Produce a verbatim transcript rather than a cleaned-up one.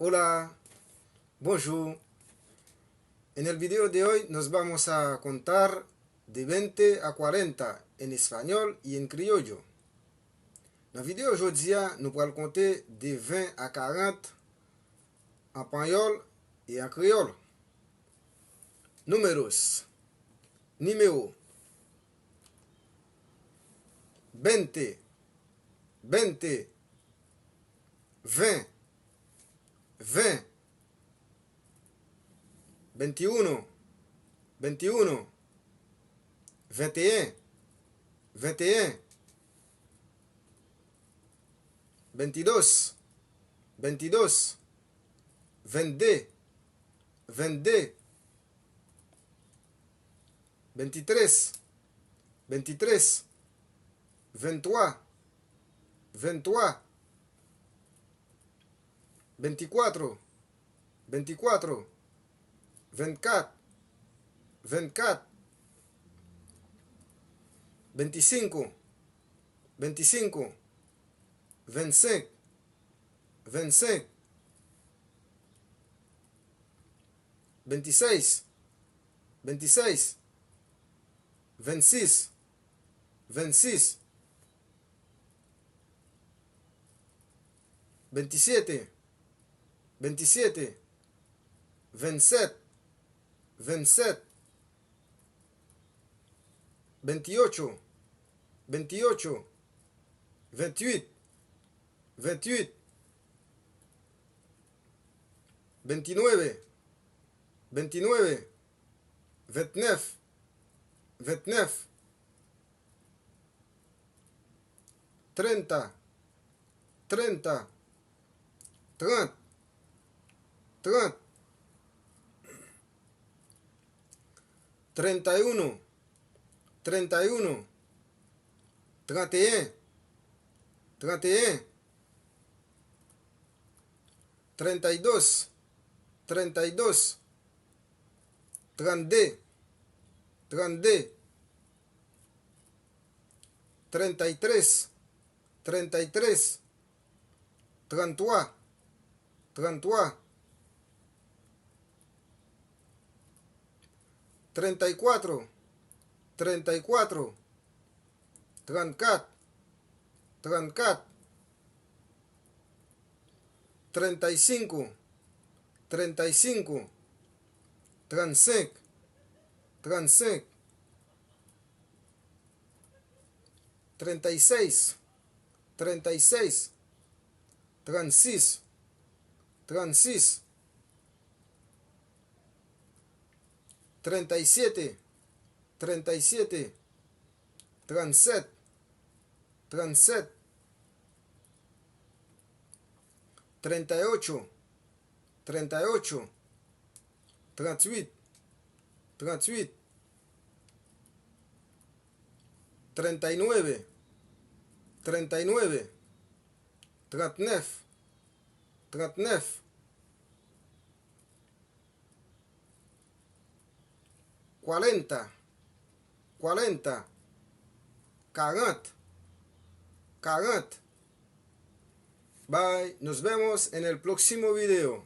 Hola, bonjour. En el video de hoy nos vamos a contar de veinte a cuarenta en español y en criollo. Nan videyo jodi a, nou pral konte de ven a karant an panyòl e an kreyòl. Números. Nimewo. Veinte. Veinte. Ven. Ven. Veintiuno. Veintiuno. Venteyen. Venteyen. Veintidós. Veintidós. Vennde. Vennde. Veintitrés. Veintitrés. Venntwa. Venntwa. Veinticuatro. Veinticuatro. Vennkat. Vennkat. Veinticinco. Veinticinco. Vennsenk. Vennsenk. Veintiséis. Veintiséis. Vennsis. Vennsis. Veintisiete. Veintisiete. Vennsèt. Vennsèt. Veintiocho. Veintiocho. Veintuit. Veintuit. Veintinueve. Veintinueve. Ventnèf. Ventnèf. Trenta. Trenta. Trant. Trant. Treinta y uno. Treinta y uno. Tranteyen. Tranteyen. Treinta y dos. Treinta y dos. Trannde. Trannde. Treinta y tres. Treinta y tres. Tranntwa. Tranntwa. Treinta y cuatro. Treinta y cuatro. Trannkat. Trannkat. Treinta y cinco. Treinta y cinco. Trannsenk. Trannsenk. Treinta y seis. Treinta y seis. Trannsis. Trannsis. Treinta y siete. Treinta y siete. Trannsèt. Trannsèt. Treinta y ocho. Treinta y ocho. Trantuit. Trantuit. Treinta y nueve. Treinta y nueve. Trantnèf. Trantnèf. Cuarenta. Cuarenta. Karant. Karant. Bye. Nos vemos en el próximo video.